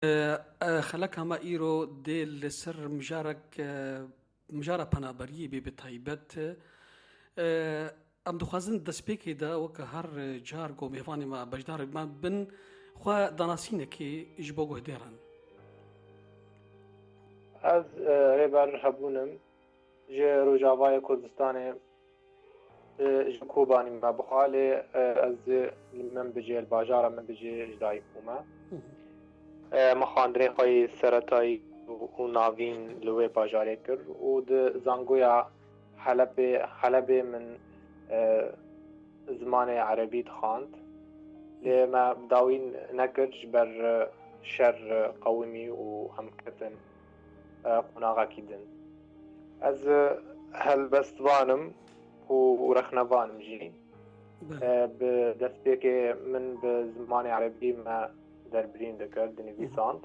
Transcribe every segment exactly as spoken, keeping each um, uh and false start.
E, e, xeleka me îro dê li ser mijarek, e, mijara penaberiyê bê bi taybet. E, em dixwazin destpêkê de weke her car ku mêvanê me beşdar me bin, xwe danasînekê ji bo guhdêran. Ez, e, Rêber Hebûn im, ji Rojavayê Kurdistanê, e, ji Kobanî me bixwe, lê, e, ez li Minbicê, li bajara Minbicê ji dayik bûme. Hı hı. E, min xwendinê xwe yê seretayî û, û navîn li wê bajarê kir û di zangoya Helebê, Helebê min, e, zimanê erebî dixwand. Lê me dawî nekir ji ber, e, şer, e, qewimî û em ketin, e, qonaxekî din. Ez, e, helbestvan im û, û rexnevan im jî. Belê. E, bi destpêkê min bi zimanê erebî me derbirîn dikir, dinivîsand.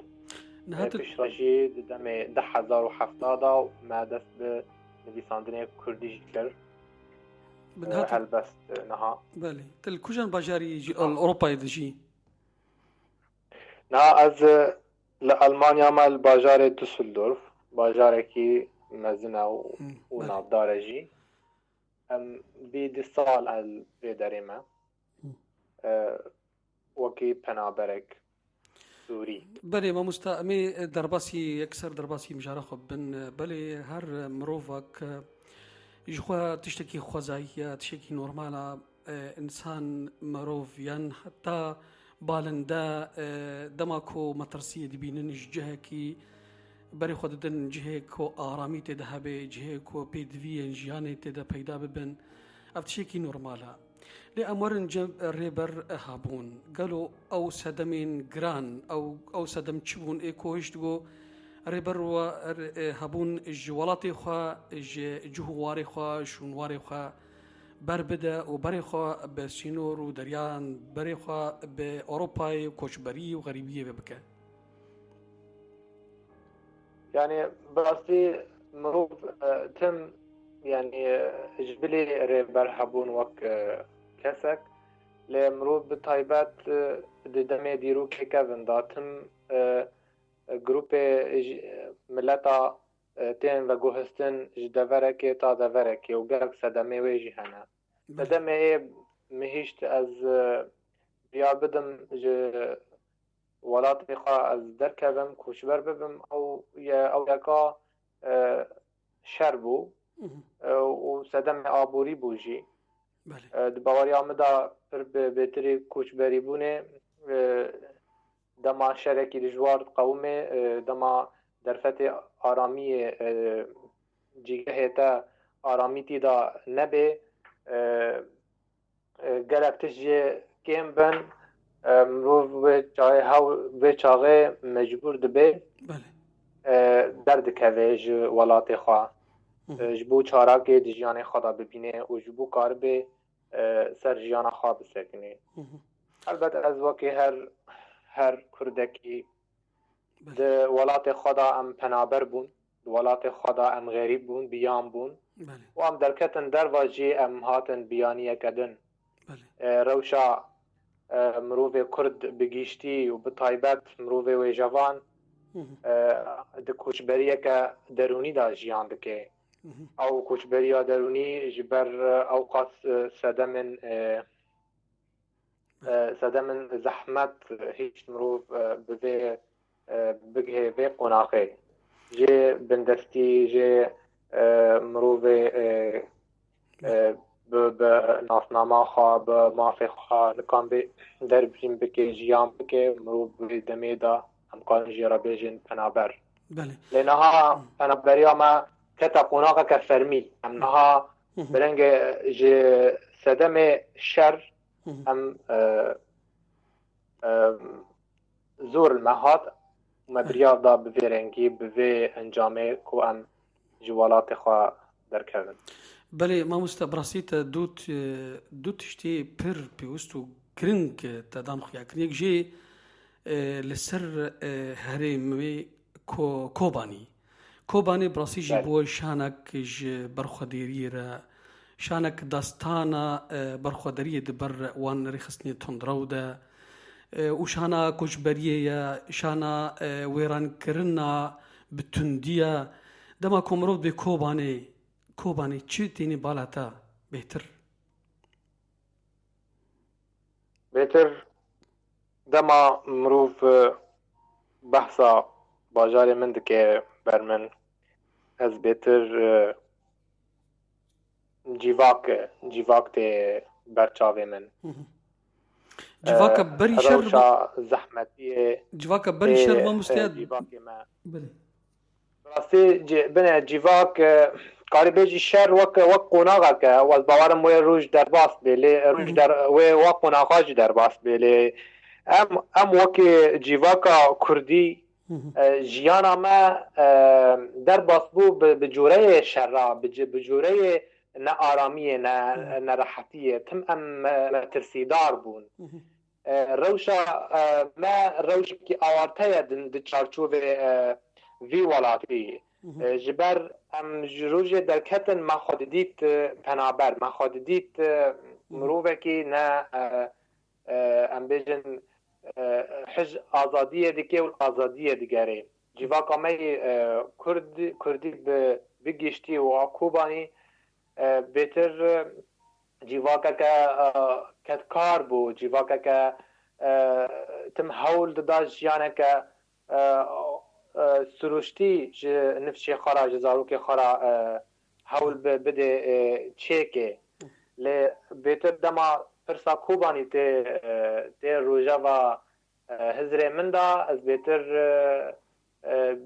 Niha E, tu piştre jî di demê du hezar û hevdeh de me dest bi nivîsandinê kurdî jî kir. Bi E, niha tu helbest, e, niha. Belê. Tu li kujan bajarî ji Niha. Ewropayê dijî? Niha ez, e, li Almanya me li bajarê Düsseldorf, bajarekî mezin e û, Hmm, û belê. Navdar e jî. Em bî du sal e li vê derê me. Hmm. E, wekî penaberek Sûrî. Belê mamosta, em ê derbasî, yekser derbasî mijara xwe bibin. Belê her mirovek ji xwe tiştekî xwezayî ye, tiştekî normal e. E, însan, mirov, yan heta balinde, e, dema ku metirsiyê dibînin ji cihekî, berê xwe didin cihê ku aramî tê de hebe, cihê ku pêdiviyên jiyanê tê de peyda bibin. Ev tiştekî normal e. Lê em werin cem Rêber Hebûn. Gelo ew sedemên giran, ew, ew sedem çi bûn? Ê ku hişt got, Rêber we, e, Hebûn ji welatê xwe, ji cih û warê xwe, şûnwarê xwe berbide û berê xwe bi sînor û deryan, berê xwe bi Ewropayê û koçberî û xerîbiyê ve bike. Yani, bi rastî mirov, e, tim, yani, e, ji bilî Rêber Hebûn wek, e, kesek, lê mirov bi taybet, e, di demê dîrokê kevin de tim, e, grûpê ji, mileta, e, tên veguhistin ji deverekê ta deverekê û gelek sedemê wê jî hene. Belê. Sedemê yê mihîşt ez, e, biya bidim ji welatê xwe ez derkevim, koçber bibim, ew ye, ew yeka, e, şer bû, Hı hı. e, û sedemê aborî bû jî. Belê. E, di baweriya min de pir bi bêtirî koçberîbûnê, e, dema şerekî dijwar diqewimê, e, dema derfetê aramiyê, e, cîgehê te aramî tî de nebê, e, e, gelek tişt jê kêm bin, e, mirov vê çaxê hew-, vê çaxê mecbûr dibe, Belê. e, derdikeve ji welatê xwe. Hı hı. E, ji bo çarakê di jiyanê xwe de bibîne û ji bo karibe, e, ser jiyana xwe bisekinê. Hı hı. Elbet ez wekî her, her kurdekî Belê. Di welatê xwe de em penaber bûn, di welatê xwe de em xerîb bûn, biyan bûn. Belê. Û em derketin derva jî em hatin biyaniyeke din. Belê. E, rewşa, e, mirovê Kurd bi giştî û bi taybet mirovê wêjevan, Hı hı. e, di koçberiyeke derûnî de jiyan dike. Hı hı. Ew koçberiya derûnî ji ber, e, ewqas, e, sedemên, e, E, sedemên zehmet, e, hîç mirov, e, bi vê, e, bigihê vê qonaxê. Jê bindestî, jê, e, mirovê, e, e, bi, bi nasnama xwe, bi mafê xwe nikan bê derbirîn bike, jiyan bike, mirov bi vê demê de em karin jê re bêjin penaber. Belê. Lê niha Hı. penaberiya me kete qonaxeke fermî. Em niha Hı hı. bi rengê ji sedemê şer Hı hı. Em, e, e, zor li me hat û me Eh. biryar da bi vê rengî, bi vê encamê ku em ji welatê xwe derkevin. Belê, mamoste, bi rastî te du t-, du tiştê pir pêwist û giring te dan xuya kirin. Yek jê, e, li ser, e, herêmê Ko-, Kobanî. Kobanê bi rastî jî Belê. bû şanek ji berxwedêriyê re, şanek destana, e, berxwederiyê di ber wan rêxistinê tundrew de. E, û şana koçberiyê ye, şana, e, wêrankirina bi tundî ye. Dema ku mirov dibê Kobanê, Kobanê çi tênî bala te bêhtir? Bêtir dema mirov, e, behsa bajarê min dike ber min, ez bêtir, e, cîvak, cîvak tê ber çavê min. Civaka e, berî şer rewşa zehmetiyê. Civaka berî şer e, mamoste. Cîvakê me. Belê. Rastî bine cîvak, e, karî bêjî şer wek, wek qonaxek e, ez bawerim wê roj derbas bê, lê roj der, wê wa qonaxa jî derbas bê, lê em, em wekî cîvaka kurdî, e, jiyana me, e, derbas bû bi, bi cûreyê şera, bi, bi cûreyê nearamiyê, ne, nerehetiyê. Tim em me, metirsîdar bûn. E, rewşa, e, me rewşekî awarte ye di, di çarçovê, e, vî welatî. E, ji ber em ji rojê derketin me xwe didît, e, penaber, me xwe didît, e, mirovekî ne, e, e, em bêjin, e, hij azadiyê dike û azadiyê digerê. Civaka me yî, e, Kurd, Kurdî bi, bi giştî û a Kobanî, e, bêtir, e, cîvakeke, e, kedkar bû, cîvakeke, e, tim hewl dida jiyaneke, e, e, siruştî ji nifşê xwe re, ji zarokê xwe re, e, hewl bi, bidê, e, çêkê. Lê bêtir dema pirsa Kobanî tê, e, tê rojeva, e, hizrê min de, ez bêtir, e, e,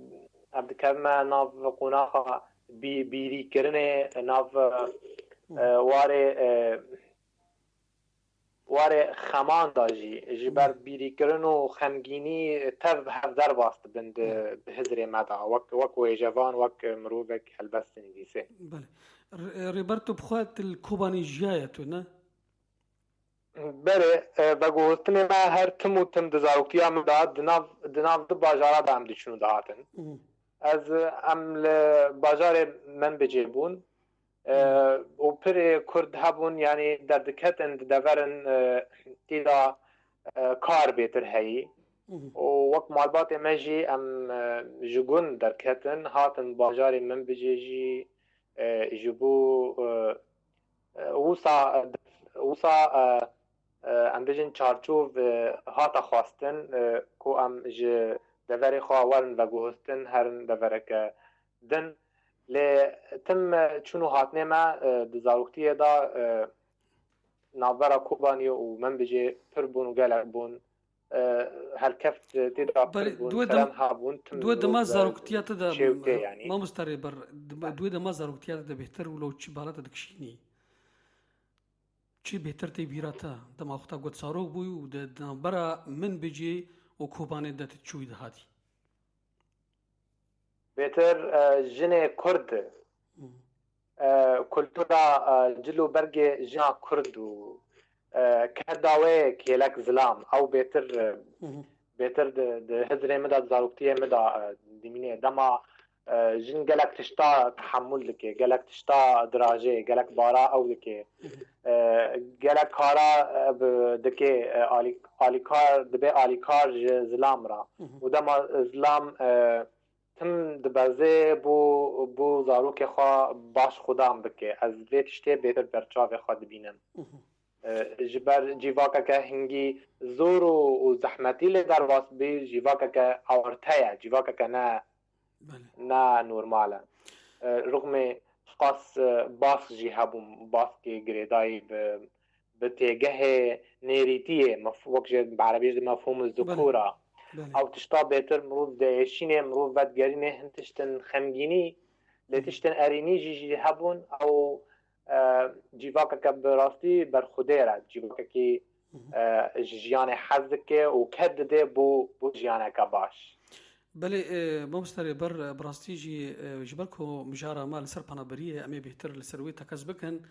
ev dikevime nav qonaxa bî-, bîrîkirinê, nav, e, warê, e, warê xeman de jî, ji ber bîrîkirin û xemgînî tev hev derbas dibin di, di hizrê me de, wek, wek wêjevan, wek mirovek helbest dinivîsê. Belê. Rê-, Rêber, tu bi xwe til Kobanî jiyaye tu, ne? Belê, e, veguhostinê me her tim û tim di zaroktiya min de di nav, di nav du bajara de em diçûn û dihatin. Ez, e, em li bajarê Menbicê bûn, e, û pirê Kurd hebûn, yanî derdiketin, dideverin, e, tîda, e, kar bêtir heyî. Û wek malbatê me jî em, e, ji gund derketin, hatin bajarê Menbicê jî, e, ji bo, e, e, wisa, e, wisa, e, e, em bêjin çarçov, e, hate xwestin, e, ku em ji deverê xwe werin veguhostin, herin devereke din. Lê tim, e, çûn û hatinê me, e, di zaroktiyê de, e, navbera Kobaniyê û Menbicê pir bûn û gelek bûn. E, helkeft tê de pir bûn, kerem hebûn, tim mirov, e, çêwtê, yanî. Mamoste Rêber, di-, di wê dema zaroktiya te de bêhtir wilo çi bala te dikişînî? Çi bêhtir tê bîra te? Dema xwe te got zarok bûyî û di, di navbera Menbicê û Kobanê de tu çûyî dihatî? Bêtir, e, jinê Kurd, e, kultura, e, cil û bergê jina Kurd û, e, kerda wê kêlek zilam, ew bêtir, e, bêtir di, di hizrê min de, di zaroktiyê min de, e, dimîne. Dema, e, jin gelek tişta tehemûl dike, gelek tişta dirajê, gelek bara ew dike. E, gelek kara, e, bi, dike, e, alî-, alîkar, dibe alîkar ji zilam re. Û dema zilam, e, tim dibeze bo, bo zarokê xwe baş xudan bike. Ez vê tiştê bêtir ber çavê xwe dibînim. E, ji ber cîvakeke hingî zor û, û zehmetî lê derbas bî, cîvakeke awarte ye, cîvakeke ne, ne normal e. E, rixmê qas, e, bask jî hebûn, baskê girêdayî bi, bi têgehê nêrîtiyê, mef-, wek jê bi erebî jî mefhûm zikûra. Ew tişta bêtir mirov diêşînê, mirov vedigerînê, hin tiştin xemgînî, lê tiştin erênî jî, jî hebûn. Ew, e, cîvakeke bi rastî berxwedêr e, cîvakekî, e, ji jiyanê hez dike û ked dide bo, bo jiyaneke baş. Belê, e, mamoste Rêber, e, bi rastî jî, e, ji ber ku mijara me li ser penaberiyê ye, em ê bêhtir li ser wê tekez bikin.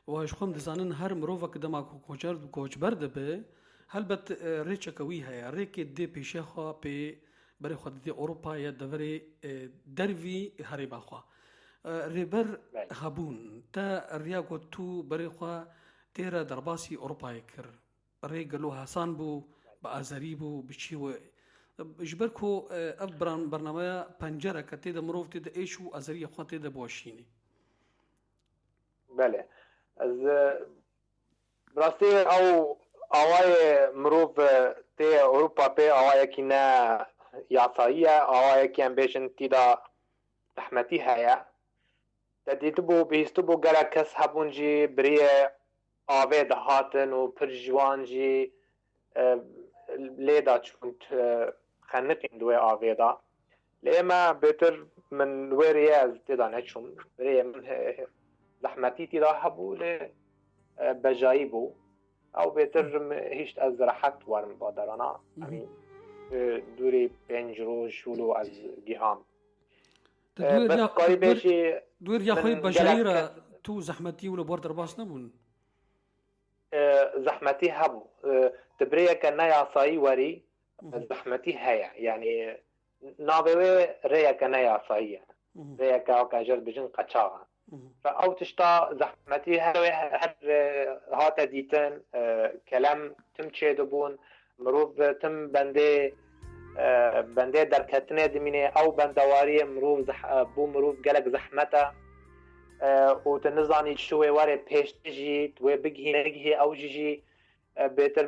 Û ji xwe em dizanin her mirovek dema ku koçer, koçber dibe, helbet, e, rêçeke wî heye. Rêkê dê pêşiya xwe pê berê xwe didê Ewropa ya deverê, e, dervî herêma xwe. E, rêber hebûn, te riya ku tu berê xwe tê re derbasî Ewropayê kir. Rê gelo hesan bû, bi azerî bû, bi çî we. Ji ber ku, e, ev bran-, bernameya pencereke tê de mirov tê de êş û azeriya xwe tê de biweşînê. Belê. Ez, e, bi rastî ew awayê mirov, e, tê Ewropa pê awayekî ne yasayî ye, awayekî em bêjin tîda zehmetî heye. Te dîtibû, bihîstibû gelek kes hebûn jî bi rêyê avê dihatin û pir ji wan jî, e, lê de çûn, e, xeniqîn di wê avê de. Lê me bêtir min wê rêyê ez tê de neçûm. Rêyê min he-, he-, zehmetî tî de hebû, lê, e, bejayî bû. Ew bêtir min hişt ez rehet werim baderana. Hı hı. Yanî, e, dûrî pênc roj wilo ez giham. Te Ee, dûr bes ya, karî dûr, bêjî dûr ya xwe min bejayî gelek re kes tu zehmetî wilo bar derbas nebûn? Ee, zehmetî hebû. Ee, tu birêyeke ne yasayî werî, Mhm. zehmetî heye. Yanî navê wê rêyeke ne yasayî ye. Mhm. Rêyeke weke jêr dibêjin qeçax e. Mhm. Fe ew tişta zehmetî her wê her, e, hate dîtin, e, kelem tim çêdibûn, mirov tim bendê, e, bendê derketinê dimîne, ew bendewariyê mirov zeh-, e, bo mirov gelek zehmet e. E, û tu nizanî çi wê were pêştê jî, tu wê bigihî negihî ew jî jî, e, bêtir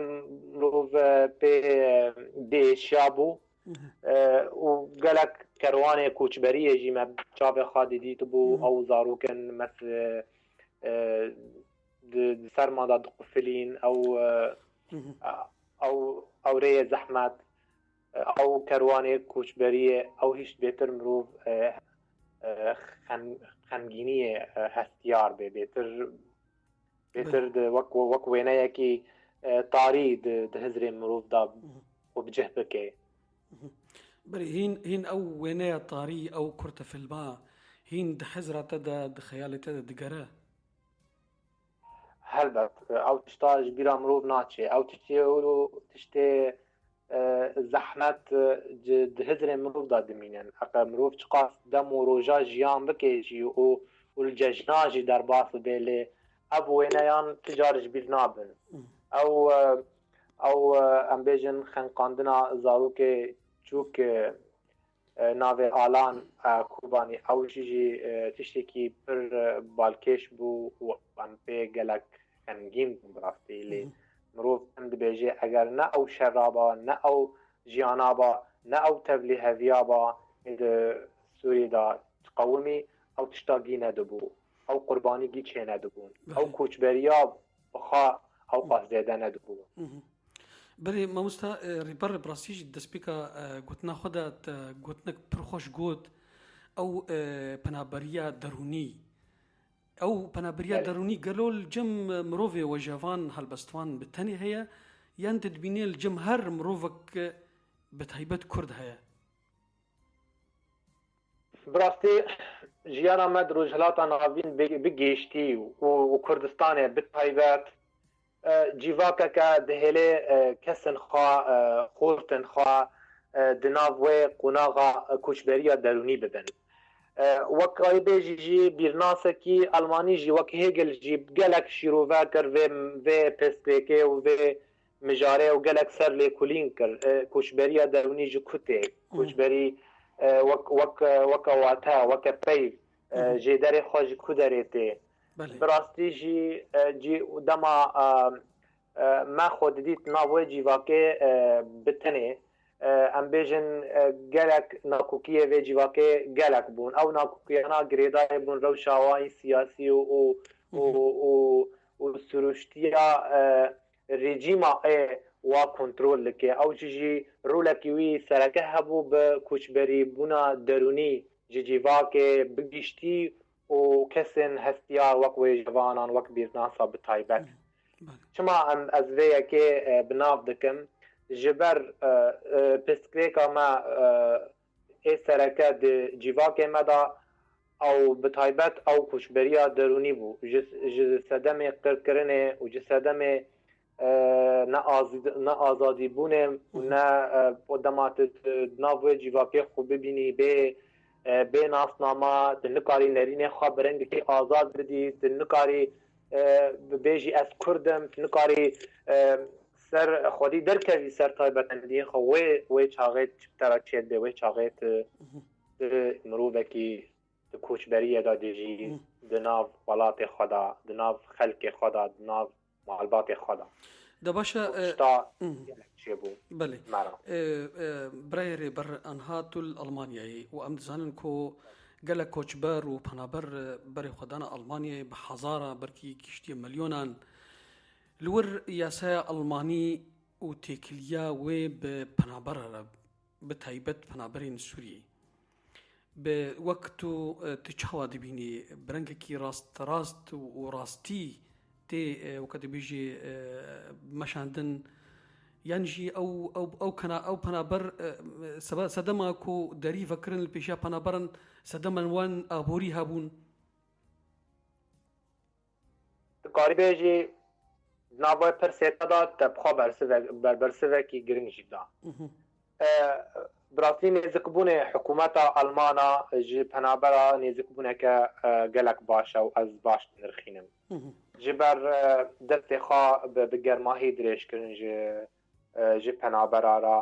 mirov, e, pê, e, diêşiya bû. Mhm. E, û gelek kerwanê koçberiyê jî me çavê xwe didîtibû, Mhm. ew zarokên mes-, e, e, di, di serma de diqufilîn, ew, e, Mhm. ew, ew rêyê zehmet, e, ew kerwanê koçberiyê, ew hişt bêtir mirov, e, e, xem-, xemgîniyê, e, hestiyar bê, bêtir, bêtir Belê. di wek, wek wêneyekî, e, tarî di, di hizrê mirov de Mhm. xwe bi cih bike. Mhm. Berê hîn, hîn ew wêneya tarî, ew kurtefilma, hîn di hizra te de, di xeyalê te de digere? Helbet, ew tişta ji bîra mirov naçe. Ew tiştê, ew tiştê, e, zehmet, e, ci, di hizrê mirov de dimînin. Heqe mirov çiqas dem û roja jiyan bike jî û, û li cejna jî derbas bibe, lê ev wêneyan ti car ji bîr nabin. Hmm. Ew, e, ew, e, em bêjin xenqandina zarokê çûk, e, e, navê Alan, e, Kurbanî, ew jî jî, e, tiştekî pir, e, balkêş bû û em pê gelek xemgîn bûn bi rastî. Lê Hı hı. mirov tim dibêje, eger ne ew şera ba, ne ew jiyana ba, ne ew tevlîheviya ba, ê di Sûriyê de qewimî, ew tişta gî nedibû. Ew qurbanî gî çê nedibûn. Belê. Ew koçberiya bi xwe ew qas zêde nedibû. Hı hı. Berê mamosta, e, Rêber bi rastî jî destpêka, e, gotina xwe de te gotinek pir xweş got. Ew, e, penaberiya derûnî. Ew penaberiya Belê. derûnî gelo li cem mirovê wejevan, helbestvan bi tenê heye, yan te dibînê li cem her mirovek bi taybet Kurd heye? Bi rastî jiyana me di Rojhilata Navîn bi, bi giştî û, û Kurdistanê bi taybet, e, cîvakeke dihêlê, e, kesên xwe, e, xortên xwe, e, di nav wê qonaxa, e, koçberiya derûnî bibin. E, wek karî bêjî jî bîrnasekî Almanî jî wek Hegel jî gelek şîrove kir vê, vê pirsgirêkê û vê mijarê û gelek ser lêkolîn kir. E, koçberiya derûnî ji ku tê? Hı. Koçberî, e, wek, wek, weke wate, weke peyv, e, Hı hı. jêderê xwe ji ku derê tê? Belê. Bi rastî jî, e, cî, dema, e, e, me xwe didît nav wê cîvakê, e, bi tenê, e, em bêjin, e, gelek nakokiyê vê cîvakê gelek bûn. Ew nakokiyana girêdayî bûn rewşa wayî siyasî û, û, û, Hı hı. û, û siruştiya, e, rejîma ê wa kontrol dike. Ew jî jî rolekî wî sereke hebû bi koçberîbûna derûnî ji cîvakê bi giştî û kesên hestiyar wek wêjevanan, wek bîrnasa bi taybet. Belê. Çima em ez vê yekê, e, bi nav dikim? Ji ber, e, e, pirsgirêka me, e, ê sereke di cîvakê me de ew bi taybet ew koçberiya derûnî bû. Ji, ji sedemê qirkirinê û ji sedemê, e, ne az-, ne azadîbûnê û Hı hı. ne, e, o dema tu, tu di nav wê cîvakê xwe bibînî bê, e, bê nasnama, tu nikarî nerînê xwe bi rengekî azad bidî, tu nikarî, e, bibêjî ez Kurd im, tu nikarî, e, ser xwedî derkevî ser taybetmendiyên xwe, wê, wê çaxê çi te re çêdibe, wê çaxê tu, tu mirovekî di koçberiyê de dijî, di nav welatê xwe de, di nav xelkê xwe de, di nav malbatê xwe de. De baş e, Û e, tişta gelek çêbû belê. Me re. E, e, birayê rêber, anha tu li Almanyayê û em dizanin ku gelek koçber û penaber, e, berê xwe dane Almanyayê, bi hezara, belkî giştiye milyonan. Li wir yasaya Almanî û têkiliya wê bi penabera re, bi taybet penaberên Sûriyê. Bi wek tu, e, tu çawa dibînî? Bi rengekî rast, rast û, û rastî tê, e, weke dibêjî, e, meşandin? Yan jî ew, ew, ew kena-, ew penaber, e, sebe-, sedema ku derî vekirin li pêşiya penaberan, sedemên wan aborî hebûn? Dikarî bêjî, di nava pirsê te de te bi xwe bersive-, ber-, bersivekî giring jî da. E, bi rastî nêzikbûnê hikûmeta Almana ji penabera nêzikbûneke, e, gelek baş e û ez baş dinirxînim. Ji ber, e, destê xwe bi, bi germahî dirêj kirin ji, e, ji penabera re,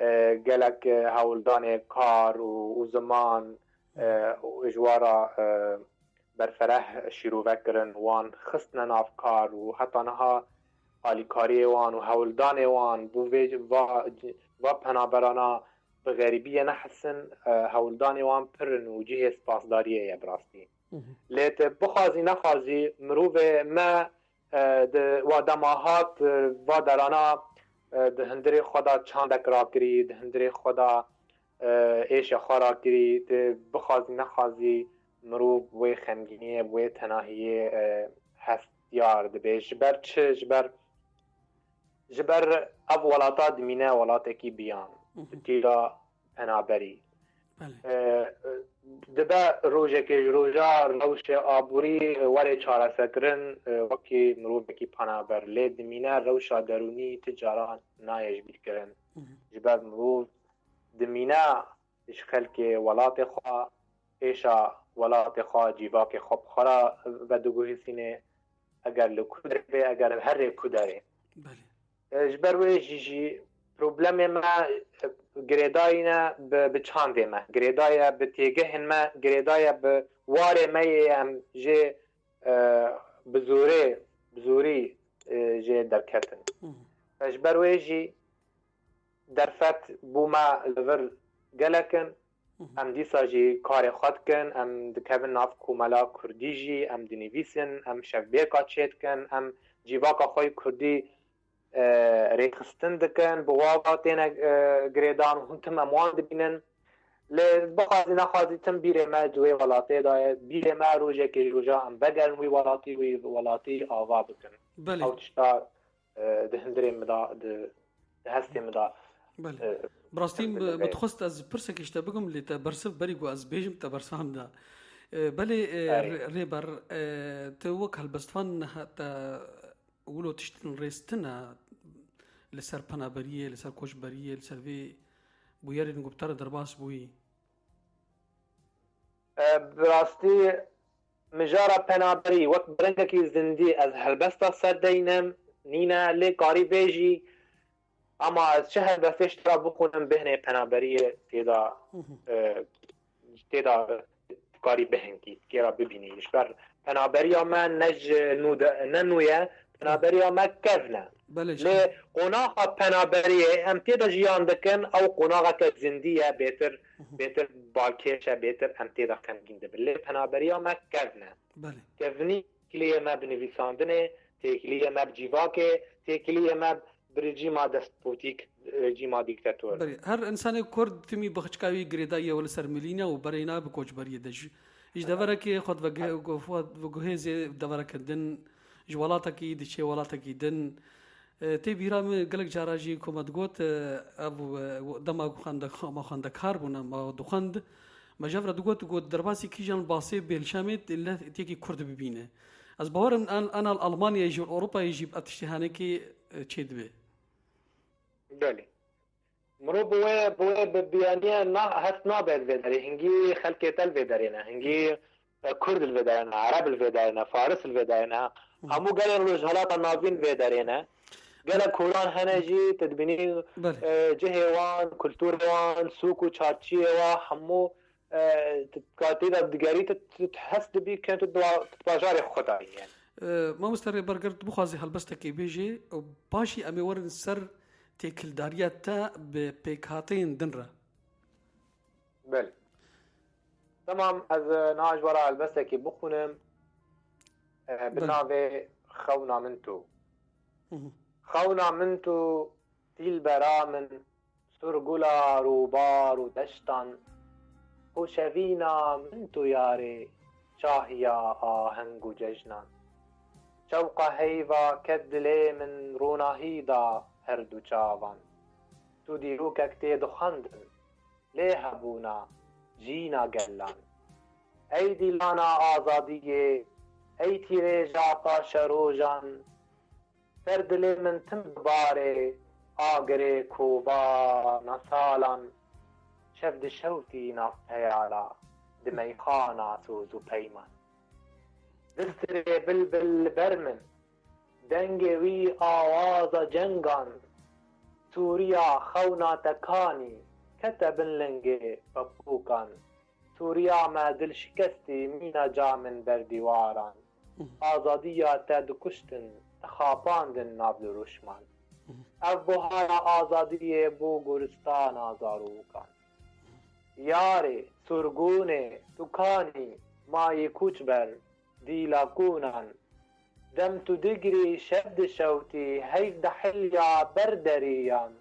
e, gelek, e, hewldanê kar û, û ziman, e, û ji wa re, e, berfereh şîrove kirin, wan xistine nav kar û heta niha alîkariyê wan û hewldanê wan bo vê va, va penaberana bi xerîbiyê nehisin, e, hewldanê wan pir in û cihê spasdariyê ye bi rastî. Lê te bixwazî nexwazî mirovê me, e, di wa dema hat, e, va derana, e, di hundirê xwe de çandek rakirî, di hundirê xwe de, e, êşa xwe rakirî, tu bixwazî nexwazî mirov wê xemgîniyê, wê tenahiyê, e, hestiyar dibe. Ji ber çi? Ji ber, ji ber ev welata dimîne welatekî biyan. Bi tîra penaberî. Belê. E, dibe rojekê ji roja rewşê aborî were çareserkirin, e, wekî mirovekî penaber. Lê dimîne rewşa derûnî ti caran nayê ji bîr kirin. Ji ber mirov dimîne ji xelkê welatê xwe, êşa welatê xwe, cîvakê xwe bi xwe re vediguhîsînê, eger li ku derê be, eger her rê ku derê. Belê. E, ji ber wê jî jî problemê me, e, girêdayî ne bi, bi çandê me, girêdaye bi têgehên me, girêdaye bi warê me yê em jê, e, bi zorê, bi zorî, e, jê derketin. E, ji ber wê jî derfet bû me li vir gelek in. Em dîsa jî karê xwe dikin, em dikevin nav komela kurdî jî, em dinivîsin, em şevbêka çêdikin, em cîvaka xwe yê kurdî, e, rêxistin dikin, bi wa têne, e, girêdan û hûn tim em wan dibînin. Lê bixwazî nexwazî tim bîrê me di wê welatê de ye, bîrê me rojekê ji roja em vegerin wî welatî, wî welatî ava bikin. Belê. Ew tişta e, di hundirê min de, di, di hestê min de, Belê. e, Bi rastî em bi, bi dibê. Dixwest ez pirsekî ji te bikim, lê te bersiv berî ku ez bêjim te bersiva min da. E, belê, e, Erê. Rê-, Rêber, e, tu wek helbestvan niha te wilo tiştin rêz tune li ser penaberiyê, li ser koçberiyê, li ser vê bûyerên ku bi te re derbas bûyî? E, bi rastî mijara penaberî wek bi rengekî zindî ez helbesta ser deynim, nîne, lê karî bêjî, ama ez çi helbestê ji te re bixwînim, bêhnê penaberiyê tê de, e, tê de dikarî bihingî, tê re bibînî. Ji ber penaberiya me ne ji nû de, ne nû ye, penaberiya me kevn e. Belê, ji Lê qonaxa penaberiyê em tê de jiyan dikin, ew qonaxeke zindî ye, bêtir, bêtir balkêş e, bêtir em tê de xemgîn dibin. Lê penaberiya me kevn e. Belê. Kevnî têkiliyê me bi nivîsandinê, têkiliyê me bi cîvakê, têkiliyê me bi rejîma despotîk, rejîma dîktator. Belê. Her însanê Kurd timî bi xiçka wî girêdayî ye û li ser milîne û berê ne bi koçberiyê de. Ji, ji deverekê xwe divege-, xwe diguhêzê devereke din, ji welatekî diçê welatekî din. E, tê bîra min gelek cara jî ku me digot, e, ev, e, dema ku xwende-, me xwendekar bûn, me dixwend, me ji hev re digot, got, derbasî kîjan basê Bêlşemê tê-, le-, têkî Kurd bibîne. Ez bawer im en, ena li Almanyayê jî, Ewropayê jî ev tiştê henekê, e, çêdibe. Belê. Mirov bi wê, bi wê bi biyaniye na-, hest nabe li vê derê. Hingî xelkê te li vê derê ne. Hingî, e, Kurd li vê derê ne, Ereb li vê derê ne, Faris li vê derê ne. Hı. Hemû gelên Rojhilata Navîn li vê derê ne. Gelek koran hene jî, tu dibînî, Belê. e, cihê wan, kulturê wan, sûk û çarçiyê wan, hemû, e, tu ka tê de digerî, tu, tu, tu hest dibî, ken tu di wa-, tu di bajarê xwe de yî, yani. E, mamoste Rêber, ger tu bixwazî helbestekê bêjî, paşî em ê werin ser têkildariya te bi pêkhateyên din re. Belê. Temam, ez, e, niha ji we re helbestekî bixwînim, e, bi Belê. navê Xewna Min Tu. Hı hı. Xewna min tu, dîlbera min, surgula rûbar û deştan, xweşevîna min tu yarê, şahiya aheng û cejnan. Şewqa heyva ket dilê min, ronahî da her du çavan. Tu dîrokek tê dixwendin, lê hebûna jîna gelan. Ey dîlana azadiyê, ey tîrêja paşerojan, ser dilê min tim dibarê, agirê kovana salan, şev dişewtî nav peyala, di meyxana soz û peyman. Distirê bilbil li ber min, dengê wî awaza cengan, tûriya xewna te kanî, kete bin lingê pepûkan. Tûriya me dil şikestî, mîna ca min ber dîwaran. Azadiya te dikuştin, dixapandin nav dirûşman. Ev buhara azadiyê bû goristana zarokan. Yarê, surgûnê, tu kanî, mayî kûçber, dîla kûnan. Dem tu digirî, şev dişewtî, heyv dehilya ber deriyan.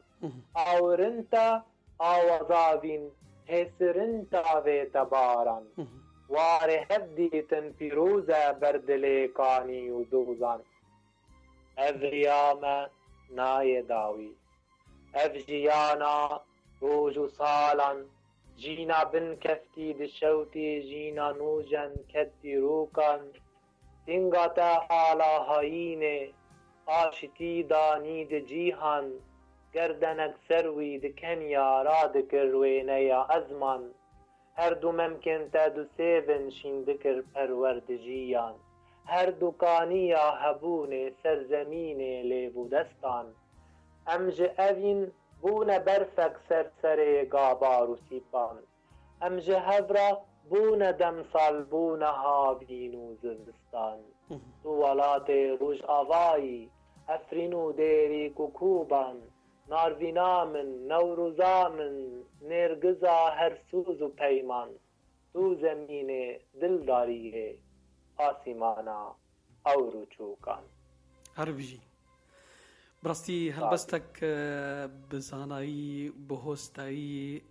Awirin te, awaza vîn, hêsirin tavê te baran. Warê hev dîtin pîroz e ber dilê kanî û dozan. Ev riya me nayê dawî. Ev jiyana roj û salan, jîna bin keftî dişewtî, jîna nûjen ket dîrokan. Sînga te ala hayînê, aşitî danî di cîhan, gerdenek ser wî di kenya radikir wêneya ezman. Her du memkên te du sêvin şîn dikir perwer di jiyan. Her du kaniya hebûnê serzemînê lêv û destan. Em ji evîn bûne berfek ser serê gabar û sîpan. Em ji hev re bûne demsal, bûne havîn û zivistan. Tu welatê Rojavayî, Efrîn û Dêrîk û Koban, Narvîna min, Newroza min, Nêrgiza her soz û peyman. Tu zemînê dildariyê, asîmana ewr û çokan. Her bijî. Bi rastî helbestek, e, bi zanayî, bi hostayî,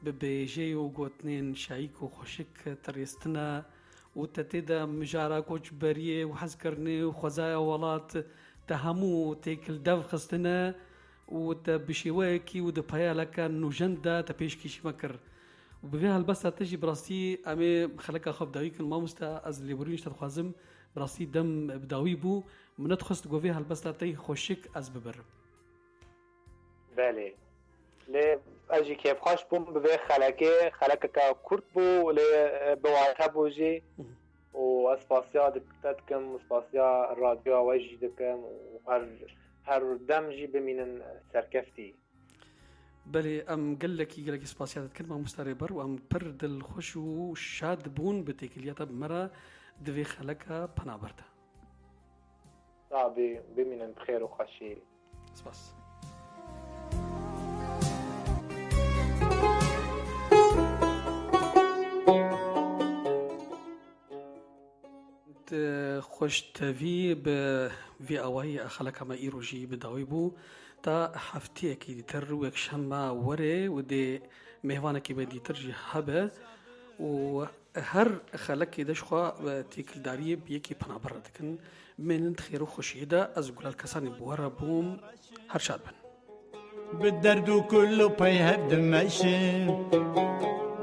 bi bêjeyê û gotinên şayîk û xweşik te rêstine û te tê de mijara koçberiyê û hezkirinê û xwezaya welat te hemû têkil dev xistine û te bi şêweyekî û di peyaleke nûjen de te pêşkêşî me kir. Û bi vê helbesta te jî bi rastî em ê xeleka xwe bi dawî kin. Mamoste, ez lêborîn ji te dixwazim, bi rastî dem bi dawî bû. Min nedixwest ku vê helbesta te yî xweşik ez bibirim. Belê. Lê ez jî kêfxweş bûm bi vê xelekê. Xelekeke kurt bû, lê, e, bi wate bû jî. Hı hı. Û ez spasiya dik-, te dikim, spasiya radyoya we jî dikim û her, her dem jî bimînin serkeftî. Belê, em gelekî, gelekî spasiya te dikin, mamoste Rêber, û em pir dilxweş û şad bûn bi têkiliya te bi me re di vê xeleka penaber de. Tabî, bimînin bi xêr û xweşî. Spas. Di xweştevî bi vî awayî xeleka me îro jî bi dawî bû. Ta hefteyekî dîtir û yekşemma werê û dê mêvanekî me dîtir jî hebe û her xelekê de ji xwe têkildariyê bi yekî penaber re dikin. Bimênin di xêr û xweşiyê de, ez Gulal Kesanî bi we re bûm. Her şad bin. Bi derd û kul û pey hev dimeşin.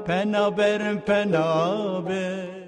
Penaberin penaber.